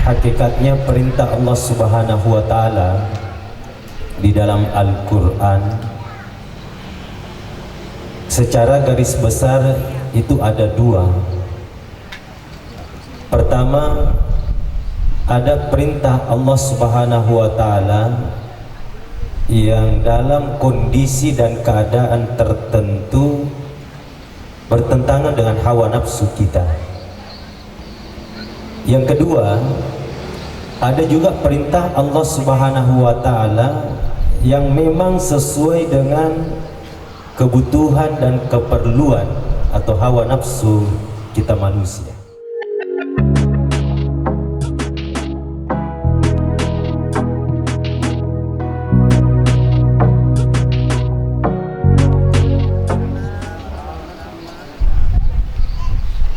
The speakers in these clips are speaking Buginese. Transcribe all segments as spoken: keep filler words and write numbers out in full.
Hakikatnya, perintah Allah Subhanahu wa Ta'ala di dalam Al-Quran secara garis besar itu ada dua. Pertama, ada perintah Allah Subhanahu wa Ta'ala yang dalam kondisi dan keadaan tertentu bertentangan dengan hawa nafsu kita. Yang kedua, ada juga perintah Allah Subhanahu wa Ta'ala yang memang sesuai dengan kebutuhan dan keperluan atau hawa nafsu kita manusia.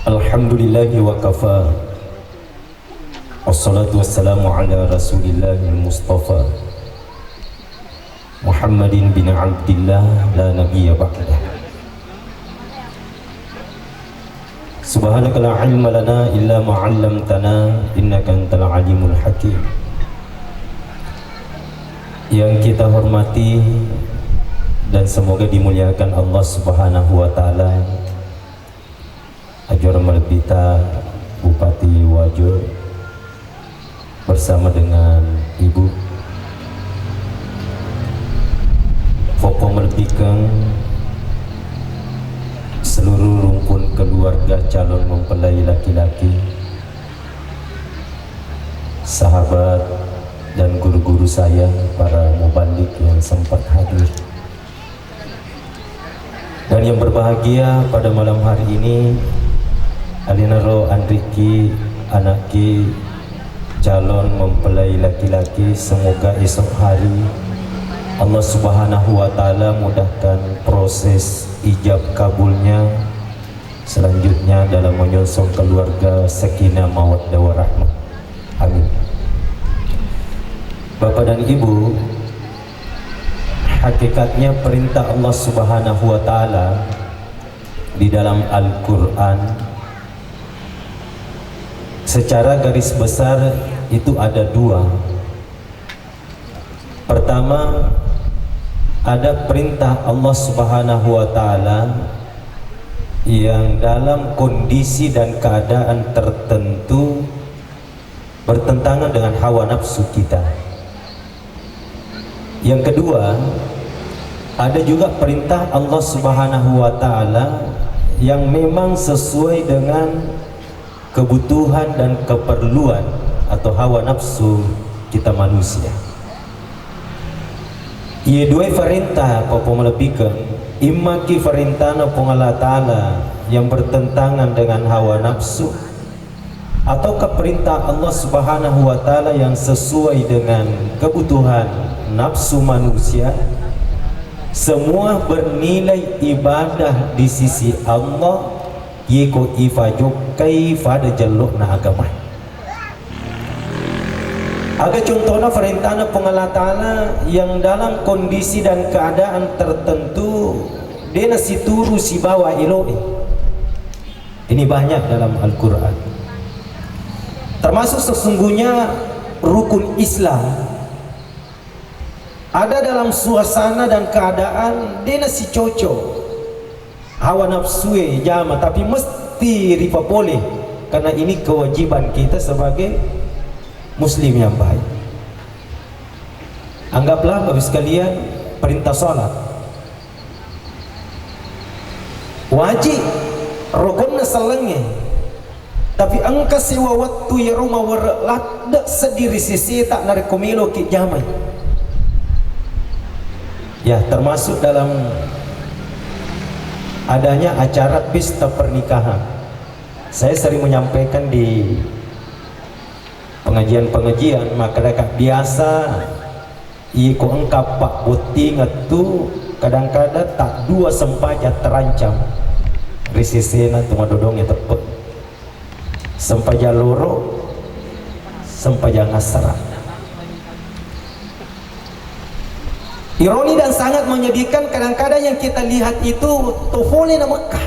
Alhamdulillahi wa kafa. Wassalatu wassalamu ala Rasulillahil Mustafa Muhammadin bin Abdillah la nabiyya ba'dah. Subhanaka la ilma lana illa ma 'allamtana innaka antal alimul hakim. Yang kita hormati dan semoga dimuliakan Allah Subhanahu wa Ta'ala, Ajuara Malebbita Bupati Wajo bersama dengan Ibu, Foppo Malebbikeng, seluruh rumpun keluarga calon mempelai laki-laki, sahabat dan guru-guru saya, para muballigh yang sempat hadir. Dan yang berbahagia pada malam hari ini, alinaro anrikki, anakki, calon mempelai laki-laki, semoga esok hari Allah Subhanahu wa Ta'ala mudahkan proses ijab kabulnya, selanjutnya dalam menyongsong keluarga sakinah mawaddah warahmah. Amin. Bapak dan Ibu, hakikatnya perintah Allah Subhanahu wa Ta'ala di dalam Al-Quran secara garis besar itu ada dua. Pertama, ada perintah Allah Subhanahu wa Ta'ala yang dalam kondisi dan keadaan tertentu bertentangan dengan hawa nafsu kita. Yang kedua, ada juga perintah Allah Subhanahu wa Ta'ala yang memang sesuai dengan kebutuhan dan keperluan atau hawa nafsu kita manusia. Iye dua farintah, Foppo Malebbikeng, immaki farintana Puang Allah Ta'ala yang bertentangan dengan hawa nafsu, ataukah perintah Allah Subhanahu wa Ta'ala yang sesuai dengan kebutuhan nafsu manusia, semua bernilai ibadah di sisi Allah, yeko ifajokkai fada jello'na agama. Aga contohna farintana Puang Allah Ta'ala yang dalam kondisi dan keadaan tertentu dena situru sibawa elo'e. Ini banyak dalam Al-Quran. Termasuk sesungguhnya rukun Islam ada dalam suasana dan keadaan dena sicoco hawa nafsue jama, tapi mesti ripapole karena ini kewajiban kita sebagai muslim yang baik. Anggaplah, Bapak Ibu sekalian, perintah salat. Wajib rokonna sellengnge. Tapi engka sewa wettu iyaro mawerre ladde seddi ri seseta narekko meloki jamai. Ya, termasuk dalam adanya acara pesta pernikahan. Saya sering menyampaikan di pengajian-pengajian, makkadaka biasa iko engka pabbottingeng tu kadang-kadang tak dua sempajang terancam ri sesena tu madodongnge teppe. Sempajang loro, sempajang asara. Ironi dan sangat menyedihkan, kadang-kadang yang kita lihat itu tofole na Mekah.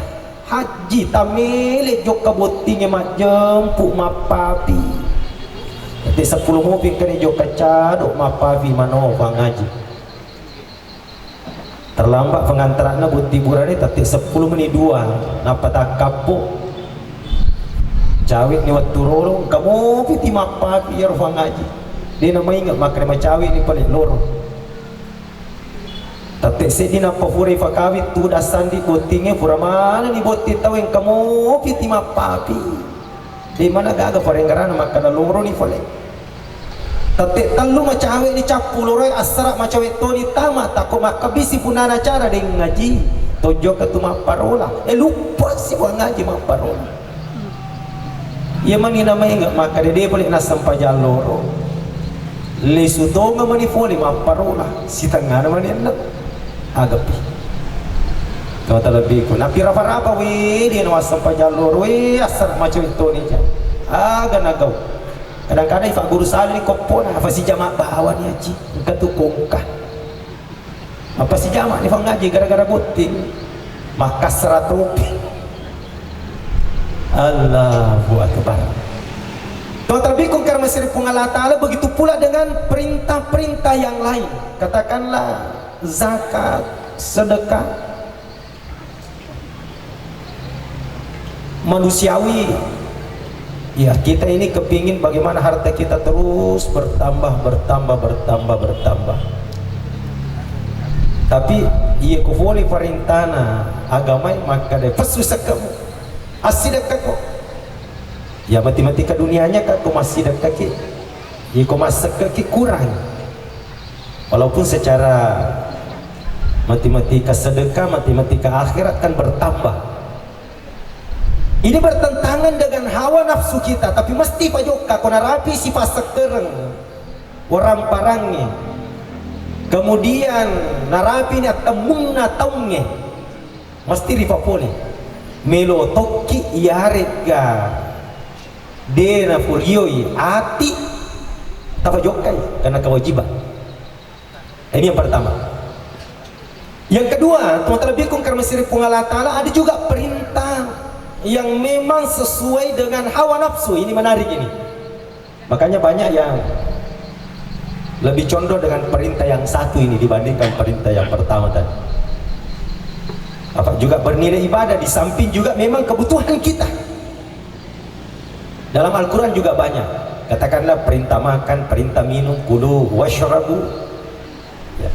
Haji tamele jokka bottingnge majjempu mappapi. Tette seppulo mopi engkani jokka cado mappafi mano fangaji. Terlambat pengantaranna botting burane tette seppulo menit dua, nappa takkappo. Cawe ni wettu rolo, engka mopi ti mappafi iyaro fangaji. De namainge makkeda macawe ni pale loro. Tette seddi nappa furai fakawing tudang sandi bottingnge, pura manenni botting tau engka mopi ti mappafi. De mana gaga parengngerana makkeda loroni fale. Tette tellu macawe ni cappu loroe, assara macawe toni tama, takko makkabisi punana cara de ngaji. Tojokka tu mapparola. E luppa si ngaji mapparola. Iya mani namainge makkeda de pole nassempajang loro. Lisu tonga mani fole mapparola, sitengngana mani enne. Agapi. Kau talebbiku. Napi rapa-rapa we, de nawassempajang loro we, assara macawe toni ja. Aga nagau. Kadang-kadang ifa guru salini koppona, apa si jama bawani aji. Engka tu kongka. Apa si jama ni fangaji gara-gara botting. Makassara topi. Allahu Akbar. Kau terbiku karena siri Puang Allah Ta'ala, begitu pula dengan perintah-perintah yang lain. Katakanlah zakat, sedekah, manusiawi. Ya, kita ini kepingin bagaimana harta kita terus bertambah, bertambah, bertambah, bertambah. Tapi iya ko fole parentana agamai makkeda, "Fesu sekkemu, assidekkako." Ya, mati-mati ke dunianya kan ko massidekkaki. Iya ko massekkaki kurang. Walaupun secara matematika sedekah, matematika akhirat kan bertambah. Ini bertentangan dengan hawa nafsu kita, tapi mesti pajokka ko narapi sipassekkereng waramparangngé. Kemudian narapi ni attemmunna taungngé. Mesti ripapolé. Melo tokki iyaré'ga dé' nafurioi ati tapajokkai karena kewajiban. Ini yang pertama. Yang kedua, teman-teman lebih karena siri Puang Allah Ta'ala, ada juga perintah yang memang sesuai dengan hawa nafsu. Ini menarik ini. Makanya banyak yang lebih condong dengan perintah yang satu ini dibandingkan perintah yang pertama tadi. Apa juga bernilai ibadah di samping juga memang kebutuhan kita. Dalam Al-Quran juga banyak. Katakanlah perintah makan, perintah minum, kulu washrabu. Ya.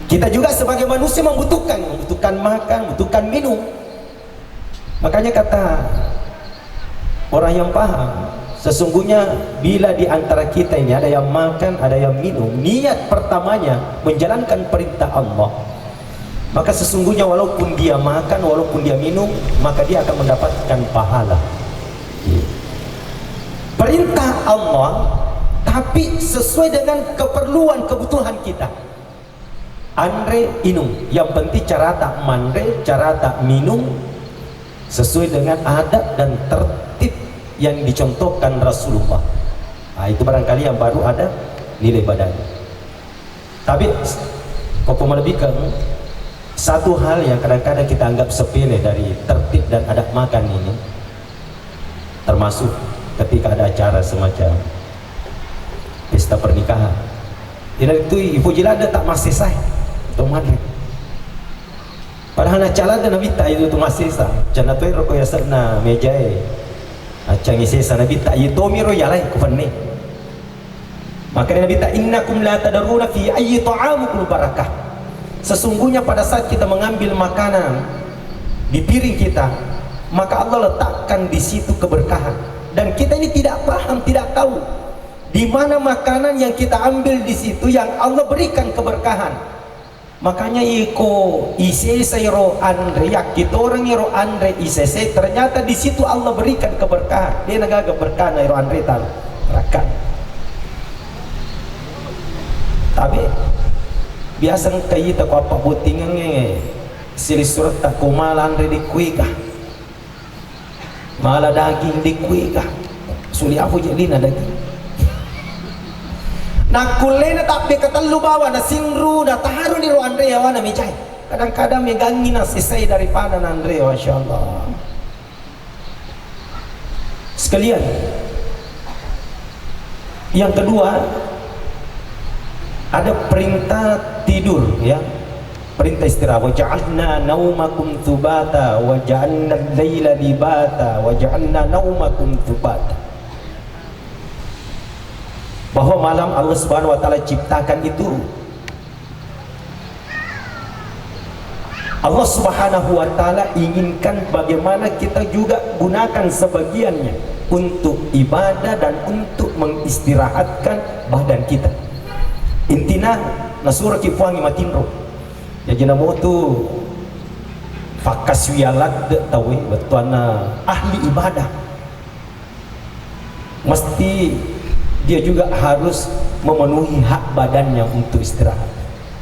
Kita juga sebagai manusia membutuhkan, membutuhkan makan, membutuhkan minum. Makanya kata orang yang paham, sesungguhnya bila di antara kita ini ada yang makan, ada yang minum, niat pertamanya menjalankan perintah Allah, maka sesungguhnya walaupun dia makan, walaupun dia minum, maka dia akan mendapatkan pahala. Iya. Perintah Allah, tapi sesuai dengan keperluan, kebutuhan kita. Anre, inung. Yang penting carata manre, carata minum sesuai dengan adab dan tertib yang dicontohkan Rasulullah. Nah, itu barangkali yang baru ada nilai ibadahnya. Tapi, ko malebbikan, satu hal yang kadang-kadang kita anggap sepele dari tertib dan adab makan ini, termasuk ketika ada acara semacam pesta pernikahan. Ina itu ipoji ladde tak masesai to manre. Padahal nacca ladde nabitta itu tu masesa. Canna to ero ko yasenna mejae. Accangi sesa nabitta, iya tomiro yalai ku penne. Maka Nabitta, "Innakum la tadaruna fi ayyi ta'amikum barakah." Sesungguhnya pada saat kita mengambil makanan di piring kita, maka Allah letakkan di situ keberkahan. Dan kita ini tidak paham, tidak tahu di mana makanan yang kita ambil di situ yang Allah berikan keberkahan. Makanya iko isesa iro anre, yakkitoreng iro anre isese, ternyata di situ Allah berikan keberkahan. Dia negaga berkahna iro anre talo. Rakan. Tapi biasa engka ita ko apa bottingengnge silissuretta ko mala anre di kuiga. Mala daging dikkuiga. Suli apa je lina daging. Nakkullena tabbe ketellu bawa na sinru na taru ni ro anre yawana mejai. Kadang-kadang megangi na sisai daripada na anre, Masya Allah. Sekalian, Yang kedua, ada perintah tidur, ya. Perintah istirahat. "Wa ja'alna naumakum tsubata, wa ja'alna laila libata, wa ja'alna naumakum tsubata." Bahwa malam Allah Subhanahu wa Ta'ala ciptakan itu, Allah Subhanahu wa Ta'ala inginkan bagaimana kita juga gunakan sebagiannya untuk ibadah dan untuk mengistirahatkan badan kita. Intina, nasuraki Puangnge matinro. Jaji namotu fakkasuwiyang ladde tauwe wettuanna ahli ibadah. Mesti dia juga harus memenuhi hak badannya untuk istirahat.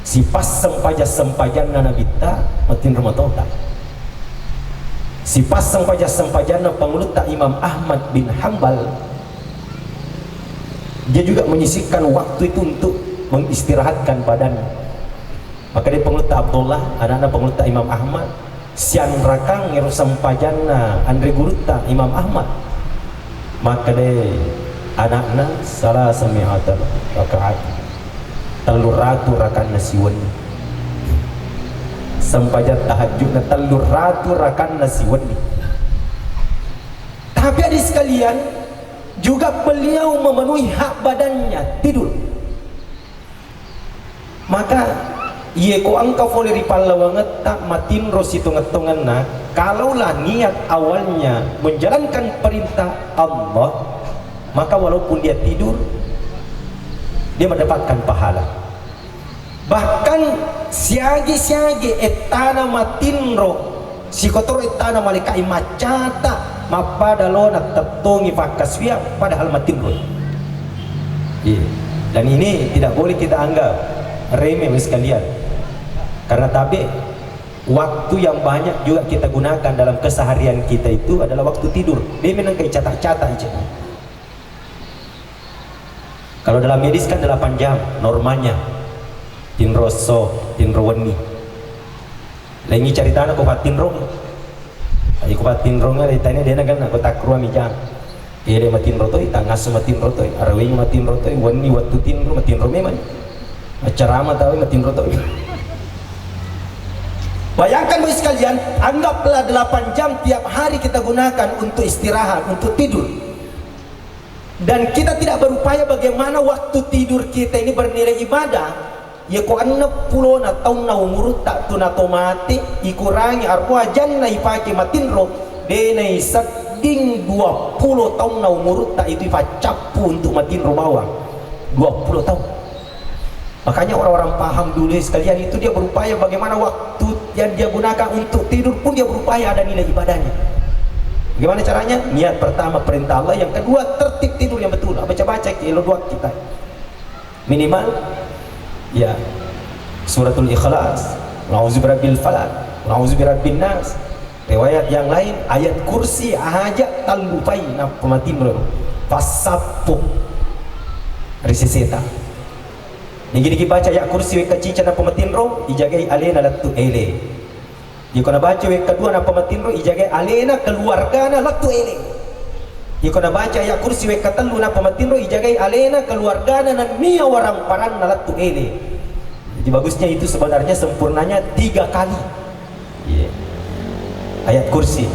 Sipasseng paja-sempajanna Nabitta, matinro matota. Sipasseng paja-sempajanna Pangulutta Imam Ahmad bin Hambal, dia juga menyisihkan waktu itu untuk mengistirahatkan badannya. Makkeda Pangulutta Abdullah, anakna Pangulutta Imam Ahmad, sianrakang ero sempajanna anre gurutta Imam Ahmad. Makkeda anakna, "Salasami'ata rakaat." Tellu ratu rakanna siwenni. Sempajang tahajudna tellu ratu rakanna siwenni. Tapi, adik sekalian, juga beliau memenuhi hak badannya, tidur. Maka, iye ko engka fole ri pallawangetta matinro sitongeng-tongenna, kalaulah niat awalnya menjalankan perintah Allah, maka walaupun dia tidur, dia mendapatkan pahala. Bahkan siagi-siagi ettana matinro, sikotoro ettana malaika'i maccata, mappada lona tettongi fakkasuwiyang, padahal matinroi. Iya. Dan ini tidak boleh kita anggap remeh, Bapak sekalian. Karena tabe, waktu yang banyak juga kita gunakan dalam keseharian kita itu adalah waktu tidur. De' menengkai catak-catak aja. Kalau dalam medis kan delapan jam normalnya. Tinro esso, tinro wenni. Laingi caritana ko pattinrong. Ayo ko pattinrong, tania dena kan, ko takruami jam. Ele matinro toi, tangasu matinro toi, arawing matinro toi, wenni wettu tinro, matinro memang. Acara matawi matinro toi. Bayangkan, Bapak sekalian, anggaplah delapan jam tiap hari kita gunakan untuk istirahat, untuk tidur. Dan kita tidak berupaya bagaimana waktu tidur kita ini bernilai ibadah. Yako enneng pulona taunna umurutta tu nato mate, ikurangi arua janna ipake matinro, denai sedding dua puluh taunna umurutta itu ifaccappu untuk matinro bawang. Dua puluh tahun. Makanya orang-orang paham dulu sekalian itu dia berupaya bagaimana waktu yang dia gunakan untuk tidur pun dia berupaya ada nilai ibadahnya. Bagaimana caranya? Niat pertama perintah Allah, yang kedua tertib tidur yang betul. Baca-baca ki, lo dua kita. Minimal, ya, Suratul Ikhlas, Qul a'udzu birabbil falaq, Qul a'udzu birabbin nas. Riwayat yang lain, ayat kursi aja tallupai nappa matinro. Passappo ri seseta. Nigi-nigi baca ayat kursi wekka cica nappa matinro, ijagai alena lettu ele. Iko nabaca wekka dua nappa matinro, ijagai alena keluargana lettu ele. Iko nabaca ayat kursi wekka tellu nappa matinro, ijagai alena keluargana nennia warang paranna lettu ele. Jadi bagusnya itu sebenarnya sempurnanya tiga kali. Iya. Ayat kursi.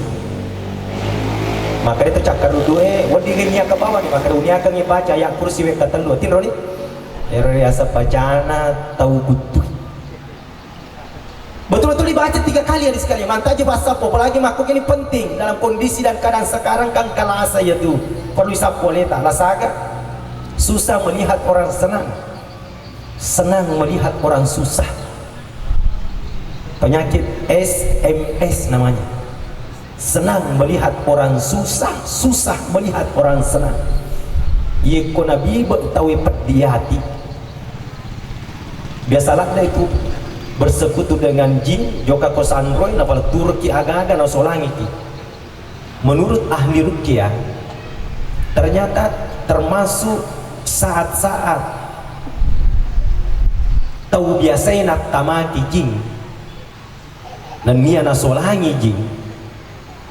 Maka itu cakkarudue, wedding niaka bawani, maka uniakangi baca ayat kursi wekka tellu. Tinroni? Ero riaseng bacana tau guttui. Betul-betul dibaca tiga kali ya sekali. Mantaji passappo, apalagi makko ini penting dalam kondisi dan keadaan sekarang kan kalasa ya tu. Perlu isappo leta, lasaga. Susah melihat orang senang. Senang melihat orang susah. Penyakit S M S namanya. Senang melihat orang susah, susah melihat orang senang. Yekko nabibe tauwe peddi ati. Biasa ladde itu bersekutu dengan jin, jokka ko sanroi, napaletturukki aga-aga, nasolangiki. Menurut ahli ruqyah, ternyata termasuk saat-saat tau biasai nattamaki jing, nennia nasolangi jing,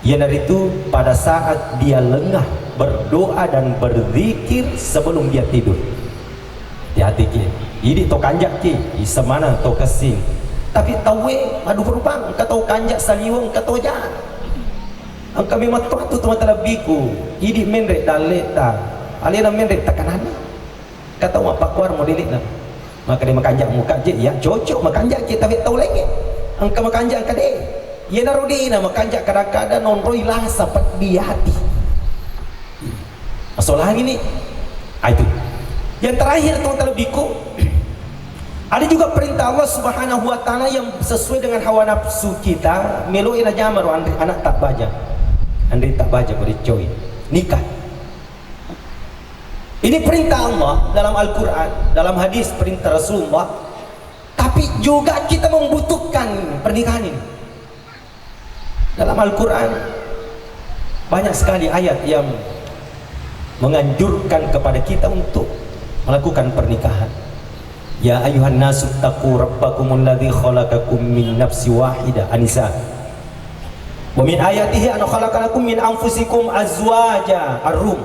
iyanaritu pada saat dia lengah, Berdoa dan berzikir sebelum dia tidur. Hati-hati ki. Idi to kanjak ki, isemana to kessing. Tapi tauwe madu berubang, engka to kanjak saliweng, engka to ja. Engka memang to tu, tu mata lebbiku. Idi menre daleta. Alena menre tekananna. Engka to mappakuar modelekna. Maka de makanja muka je, ya cocok makanja kita wet tau laingnge. Engka makanja engka de. Iyanaro dena makanja kadang-kadang nonroi lasa peddi ati. Masolangi ni. Ah, itu. Yang terakhir, teman terlebihku, ada juga perintah Allah Subhanahu wa Ta'ala yang sesuai dengan hawa nafsu kita. Melo ina jamaro anre anak tak baja, anre tak baja pada coy nikah. Ini perintah Allah dalam Al-Quran, dalam hadis, perintah Rasulullah. Tapi juga kita membutuhkan pernikahan ini. Dalam Al-Quran banyak sekali ayat yang menganjurkan kepada kita untuk melakukan pernikahan. Ya ayuhan nasu taqu rabbakumul ladzi khalaqakum min nafsi wahidah, An-Nisa. Wa min ayatihi an khalaqa lakum min anfusikum azwaja, Ar-Rum.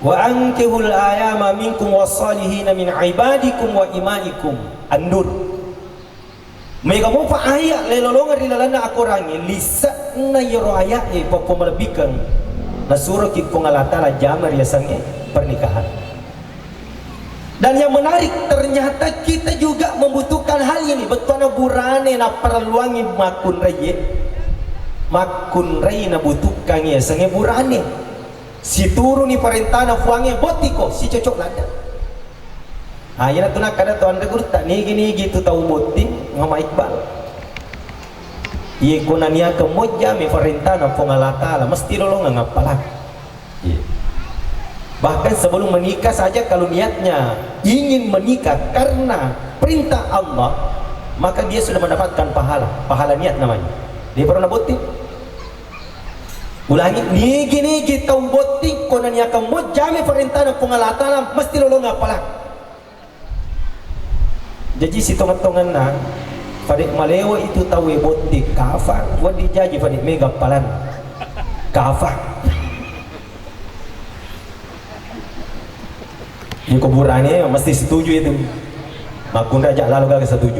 Wa ankihul ayama minkum wassalihina min ibadikum wa imaikum, An-Nur. Mega mopa ayat lelolongeng ri lalenna akorangnge, lise'na iyaro ayat e pappa malebbikeng nasuroki Puang Allah Ta'ala jama riasengnge pernikahan. Dan yang menarik, ternyata kita juga membutuhkan hal ini. Bettuanna burane napparelluangngi makkunraie, makkunrai nabutuhkangngi yasengnge burane. Situruni parentana Puangnge, bottiko, sicocok ladde. Ah, iyanatu nakkada to anre gurutta, nigi-nigi tu tau botting, Muhammad Iqbal. Iye ko naniakeng mojjami parentana Puang Allah Ta'ala, mesti lolongeng appalang. Iya. Bahkan sebelum menikah saja, kalau niatnya ingin menikah karena perintah Allah, maka dia sudah mendapatkan pahala. Pahala niat namanya. Dia pernah botting. Ulangi, nigi-nigi tau botting, ko naniakeng mojjami parentana Puang Allah Ta'ala, mesti lolongeng appalang. Jaji sitongeng-tongenna, fade malewa itu tauwe botting kafang, wedding jaji fade mega appalang. Kafang. Di kuburane mesti setuju itu. Makkunrai aja lalo gaga setuju.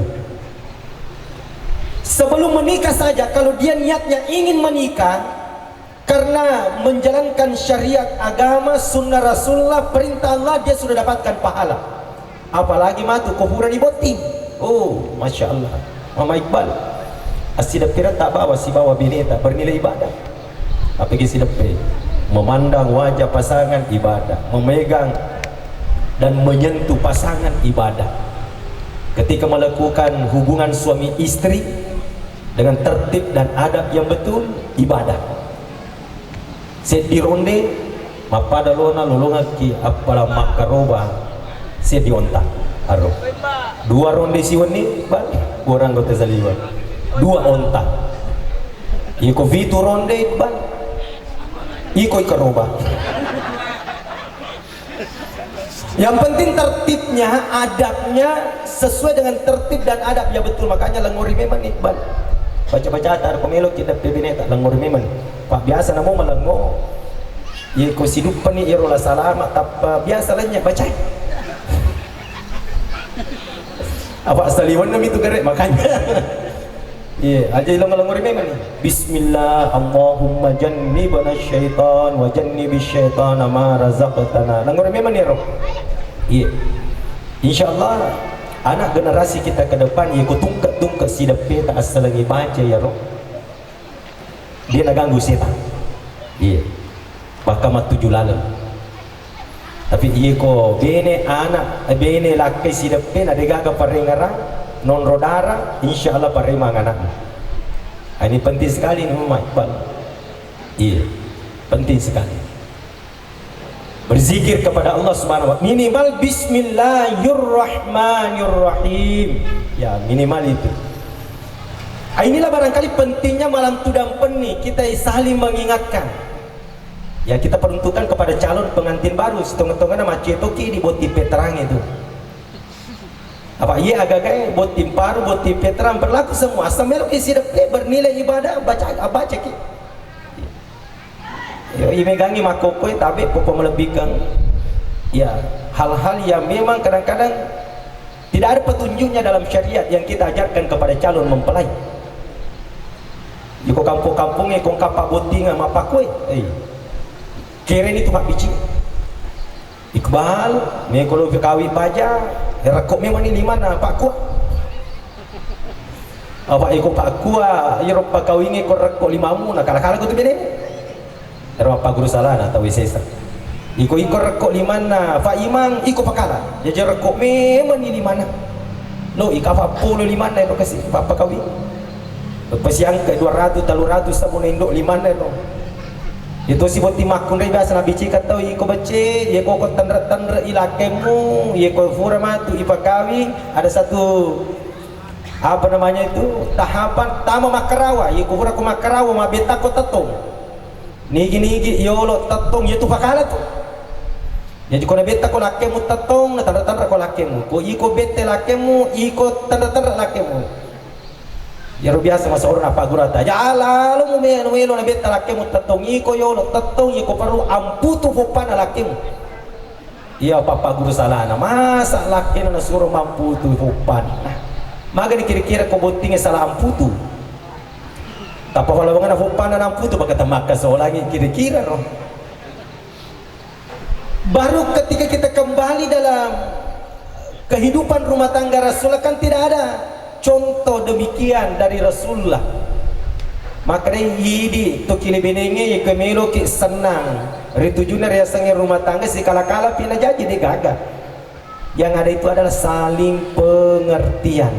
Sebelum menikah saja, kalau dia niatnya ingin menikah karena menjalankan syariat agama, sunnah Rasulullah, perintah Allah, dia sudah dapatkan pahala. Apalagi matu kuburan di botting. Oh, masya Allah. Mama Iqbal, assideppiretta bawa sibawa bineta bernilai ibadah. Apagi sideppe? Memandang wajah pasangan ibadah, memegang dan menyentuh pasangan ibadah. Ketika melakukan hubungan suami istri dengan tertib dan adab yang betul, ibadah. Seddi ronde, mappada lona lolongekki appala makkaroba seddi onta. Aro. Dua ronde siwenni, bal, borang kota saliwa. Dua onta. Iko fitu ronde, bal. Iko ikaroba. Yang penting tertibnya, adabnya sesuai dengan tertib dan adab. Ya betul, makanya lengori memang nih, Bal. Baca-baca tar pemelo kita pebineta lengori memang. Pak biasa namo malengo. Ye ko siduppani iyaro la salama tappa biasa lanya bacai. Apa saliwanna mitu gare makanya. Iya, aja ilong-ilong ri memang nih. Bismillah, Allahumma jannibna syaitan wa jannibis syaitana ma razaqtana. Langori memang nih, Roh. Iya. Insya Allah, anak generasi kita ke depan, iya, ku tungke-tungke sideppe ta assalengi baca, ya, Roh. Dia naganggu setan. Iya. Bakka mattuju laleng. Tapi iye ko bene anak, eh, bene lakkai sideppe na degaga parengerang, nonro dara, insya Allah paremang anakmu. Ah, ini penting sekali ini, Mama Iqbal. Iya, penting sekali. Berzikir kepada Allah Subhanahu wa, minimal Bismillahirrahmanirrahim. Ya, minimal itu. Ah, inilah barangkali pentingnya malam tudang penni kita saling mengingatkan. Ya, kita peruntukkan kepada calon pengantin baru, setengah-tengahnya macetoki di boti peterang itu. Apa iya agagai boti paru, boti peterang berlaku semua. Asal melo isi depe bernilai ibadah, baca, baca ki. Imegangi makkokkoe tabe popo melebihkan. Ya, hal-hal yang memang kadang-kadang tidak ada petunjuknya dalam syariat yang kita ajarkan kepada calon mempelai. Iko kampung-kampungnya kong kapa bottinga mapakue. Eh. Kereni tu Pak Bici. Iqbal, meko lo pakawi baja, rekko memang ni limanna Pak Kua. Apa iko Pak Kua, iro pakawingi ko rekko limamu, na kala-kala ko tu bene. Ero apa guru salana tau sesa. Iko-iko rekko limanna Pak Imang, iko pakala. Jaja rekko memang ni limanna. No, ika apa polo limanna ero kasi, Pak pakawi. Pasiangke dua ratus, tellu ratus sabun indo limanna ero. Itu si botting makkunrai biasa nabicika tau, iko becce, ye koko tenre-tenre i lakkemu, ye ko fura matu ipakawi, ada satu, apa namanya itu, tahapan tama makkarawa, ye ko fura ko makkarawa, mabetta ko tettong. Nigi-nigi yolo tettong, ye tu pakala tu. Jadi ko nabetta ko lakkemu tettong, na tenre-tenre ko lakkemu. Ko iko bette lakkemu, iko tenre-tenre lakkemu. Iyaro biasa masaorna paggurata. Aja lalo mu me-, melo nabetta lakkemu tettong iko yolo, tettong iko perlu amputu foppana lakkemu. Iya, Pak, Pak Guru salana. Masa lakkena nasuro mamputu foppana? Magani kira-kira ko bottinge salah amputu? Tappa falawangana foppana namputu, baka tamakka solangi kira-kira ro. Baru ketika kita kembali dalam kehidupan rumah tangga Rasulullah, kan tidak ada contoh demikian dari Rasulullah. Makanya idi to kile benenge, ye ke meloki senang. Ritujuna riasange rumah tangga, sikala-kala pina jaji de gaga. Yang ada itu adalah saling pengertian.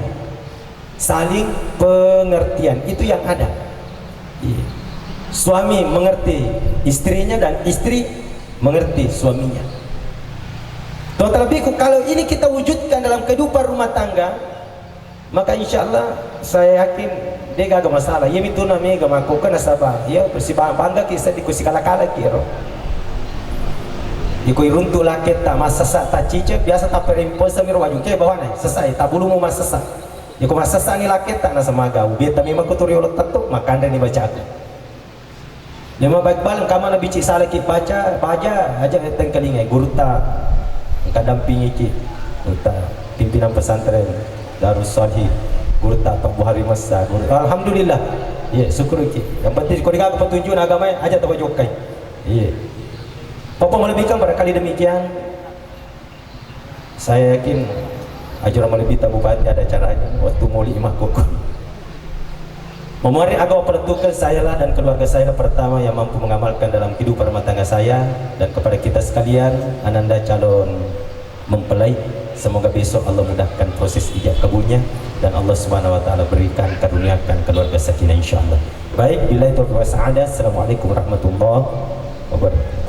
Saling pengertian, itu yang ada. Iya. Suami mengerti istrinya dan istri mengerti suaminya. Toh terlebih ku-, kalau ini kita wujudkan dalam kehidupan rumah tangga, maka insya Allah saya yakin de gaga masalah. Iya mituna mega makkokka nasaba, iya, si ba-, bangga ki seddi ku sikala-kala ki ro. Iko iruntu laketta massessa taccice, biasa tapperempesami ro waju ke bawana, sessa, tabulumu massessa. Iko massessani laketta nasamaga, ubetta memang ko tu riolo tetto, makanre ni bacaku. Memang baik-baik, engka mana bicik salaki baca, baja, aja tengkalingai, gurutta, engka dampingiki, gurutta, pimpinan pesantren, Darus Salih, gurutta, Pak Buhari Massa, gurutta, alhamdulillah, iya, syukuriki. Yang penting, ko degaga petunjuk agama, aja tawajokkai. Iya. Papa melebihkan barangkali demikian. Saya yakin Ajur Malibi Bupati ada caranya waktu moli makkoko. Memuari aga palettukan sayalah dan keluarga saya pertama yang mampu mengamalkan dalam kehidupan rumah tangga saya dan kepada kita sekalian, ananda calon mempelai, semoga besok Allah mudahkan proses ijab kabulnya dan Allah Subhanahu wa Ta'ala berikan, karuniakan keluarga sakinah, insyaallah. Baik, billahi taufiq wa sa'adah. Assalamualaikum warahmatullahi wabarakatuh.